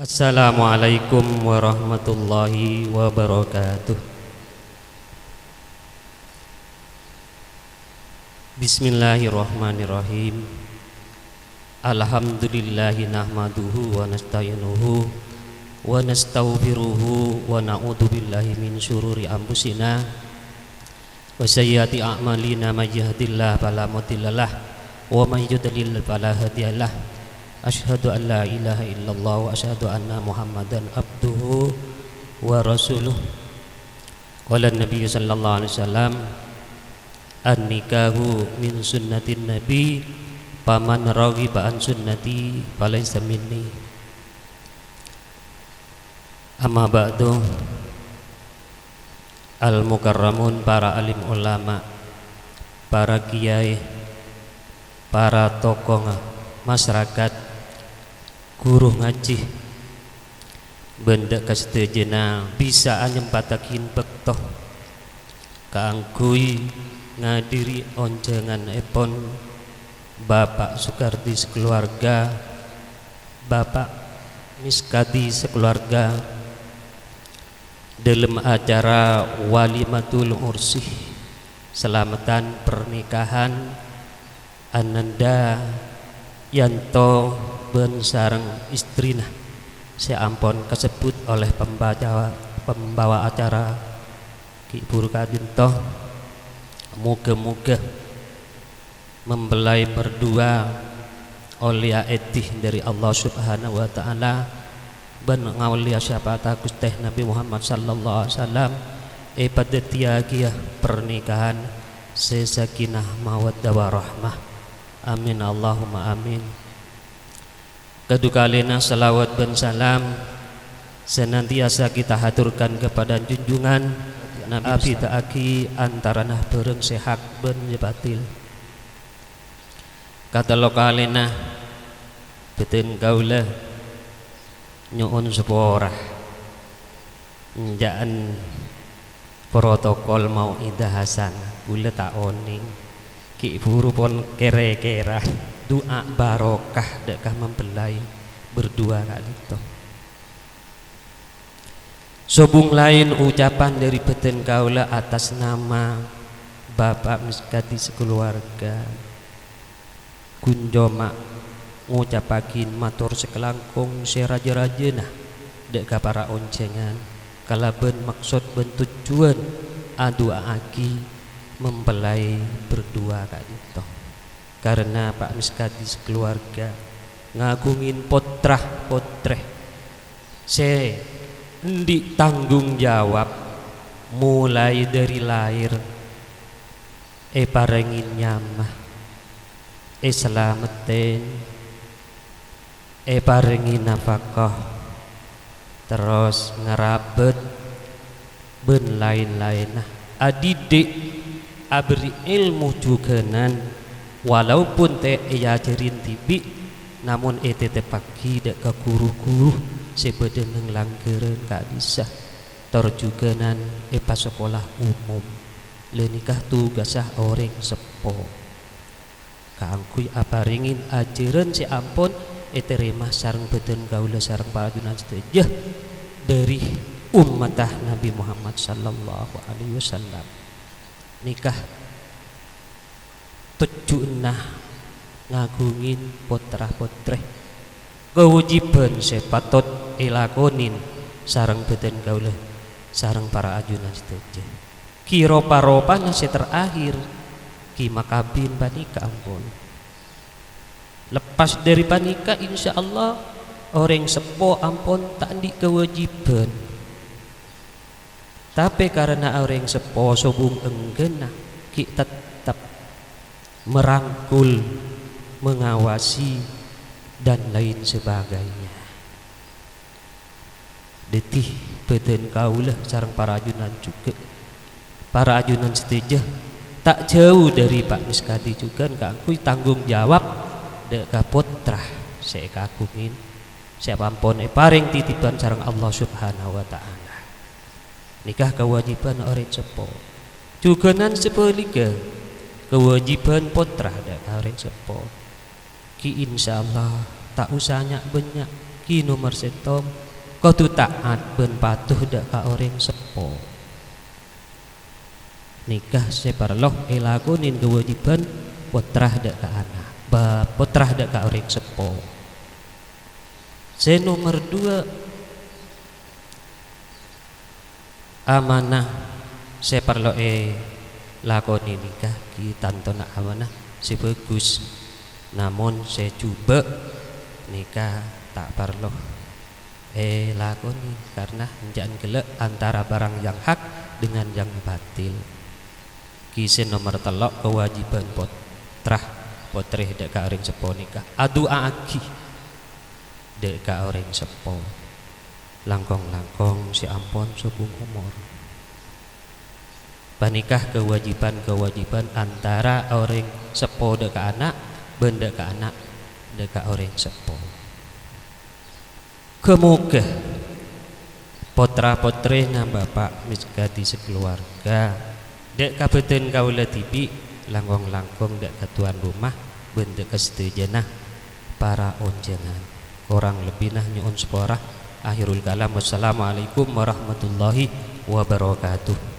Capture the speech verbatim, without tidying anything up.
Assalamualaikum warahmatullahi wabarakatuh. Bismillahirrahmanirrahim. Alhamdulillahi nahmaduhu wa nasta'inuhu wa nastaghfiruhu wa na'udzubillahi min syururi anfusina wa sayyiati a'malina, may yahdillahu fala mudhillalah wa may yudlil fala hadiyalah. Asyhadu an la ilaha illallah wa asyhadu anna Muhammadan abduhu wa rasuluh. Qala Nabi sallallahu alaihi wasallam, "An-nikahu min sunnatin Nabi, faman raghiba an sunnati falaysa minni." Amma ba'du, al-mukarramun, para alim ulama, para kiyaè, para tokoh masarakat, ghuru ngajhi, bân dhâ' ka sadhâjâna bisa anyempadhâghi bâkto kaangghuy ngadhiri onjhânganèpon Bapa' Sukardi sakalowarga, Bapa' Miskadi sakalowarga, dâlem acara walimatul ursi, salameddhân pernikahan Ananda Yanto bân sareng istrina sè ampon kasebbhut oleh pembaca-, pembawa acara ghi' bhuru ka'dinto. Moghâ-moghâ mempelai berdua ollèya èdhi dhâri Allah Subhanahu wa Ta'ala bân ngaollèya syafa'atta Ghustè Nabi Muhammad sallallahu alaihi wasallam, èpadhâddhiyâghiyâ pernikahan sè sakinah mawaddah warahmah. Amin, Allahumma amin. Kadhuwâ kalèna shalawat bân salam senantiasa kita haturkan kepada junjungan Nabi, abidhâ'aghi antarana bhârâng sè hak bân sè batil. Katello kalèna, bhâdhân kaulâ nyo'on sapora. Enjâ'ân protokol mau'idah hasanah, kaulâ ta' onèng. Ghi' bhuru pon kèra-kèra. Du'a barokah dhâ' ka mempelai berdua ka'dinto. Sobung laèn ocapan dhâri bhâdhân kaulâ atas nama Bapa' Miskadi sakalowarga. Ghun coma ngocappaghi mator sakalangkong sè rajâ-rajâna dhâ' ka para onjhângan, kalabân maksod bân tojjhuwân adu'a'aghi mempelai berdua ka'dinto. Karena Bapa' Miskadi sakalowarga ngaghungè pottra-pottrè sè andi' tanggung jawab, molaè dhâri laèr, èparèngè nyama, èsalameddhi, èparèngè nafakah, terros ngarabât, bân laèn-laènna. Adhidhik, aberri' èlmo jhughânan, walaupun ta' èajhâri dhibi', namong ètètèpaghi dhâ' ka ghuru-ghuru sè bâdâ neng langghârân ka'dissa', tor jhughânan èpasakola umum. Lè nèka tugassa orèng seppo. Kaangghuy aparèngè ajhârân sè ampon ètarèma sareng bhâdhân kaulâ sareng para ajunan sadhâjâ dhâri ommatta Nabi Muhammad sallallahu alaihi wasallam. Nèka tojjhuwânna ngaghungè pottra-pottrè, kawâjibhân sè patot èlakonè sareng bhâdhân kaulâ sareng para ajunan sadhâjâ. Ghi' ropa-ropana sè terakhir, ghi' makabin panèka ampon. Lepas dhâri panèka, insyaallah, orèng seppo ampon ta' andi' kawâjibhân. Tapè karana orèng seppo sobung èngghâna, ghi' tettep merangkul, mengawasi, dan lain sebagainya. Dhâddhi, bhâdhân kaulâ sareng para ajunan jhughân, para ajunan sadhâjâ, ta' jhâu dhâri Bapa' Miskadi jhughân kaangghuy tanggung jawab dhâ' ka pottra sè èkaghungè, sè ampon èparèng titipan sareng Allah Subhanahu wa Ta'ala. Nèka kawâjibhân orèng seppo. Jhughânan sabhâligghâ, kawâjibhân pottra dhâ' ka orèng seppo. Ghi' insyaallah ta' osa nya'-bânnya', Ghi nomer sèttong, kodhu ta'at bân patuh dhâ' ka orèng seppo. Nèka sè parlo èlakonè kawâjibhân pottra dhâ' ka ana', bâ-, pottra dhâ' ka orèng seppo. Sè nomer duwâ', amanah sè parlo èlakonè nèka ghi tantona amanah sè bhâghus. Namong sè jhubâ' nèka ta' parlo èlakonè, karna enjâ'ân ghellâ' antara barang yang hak dengan yang batil. Ghi sè nomer tello', kawâjibhân pottra pottrè dhâ' ka orèng seppo nèka adu'aaghi dhâ' ka orèng seppo, langkong-langkong sè ampon sobung omor. Panèka kawâjibhân-kawâjibhân antara orèng seppo dhâ' ka ana' bân dhâ' ka ana' dhâ' ka orèng seppo. Ghâ-moghâ pottra-pottrèna Bapa' mèskadhi sakalowarga, dhâ' ka bhâdhân kaulâ dhibi', langkong-langkong dhâ' ka towan roma bân dhâ' ka sadhâjâna para onjhângan. Korang lebbina nyo'on sapora. Akhirul kalam, wassalamualaikum warahmatullahi wabarakatuh.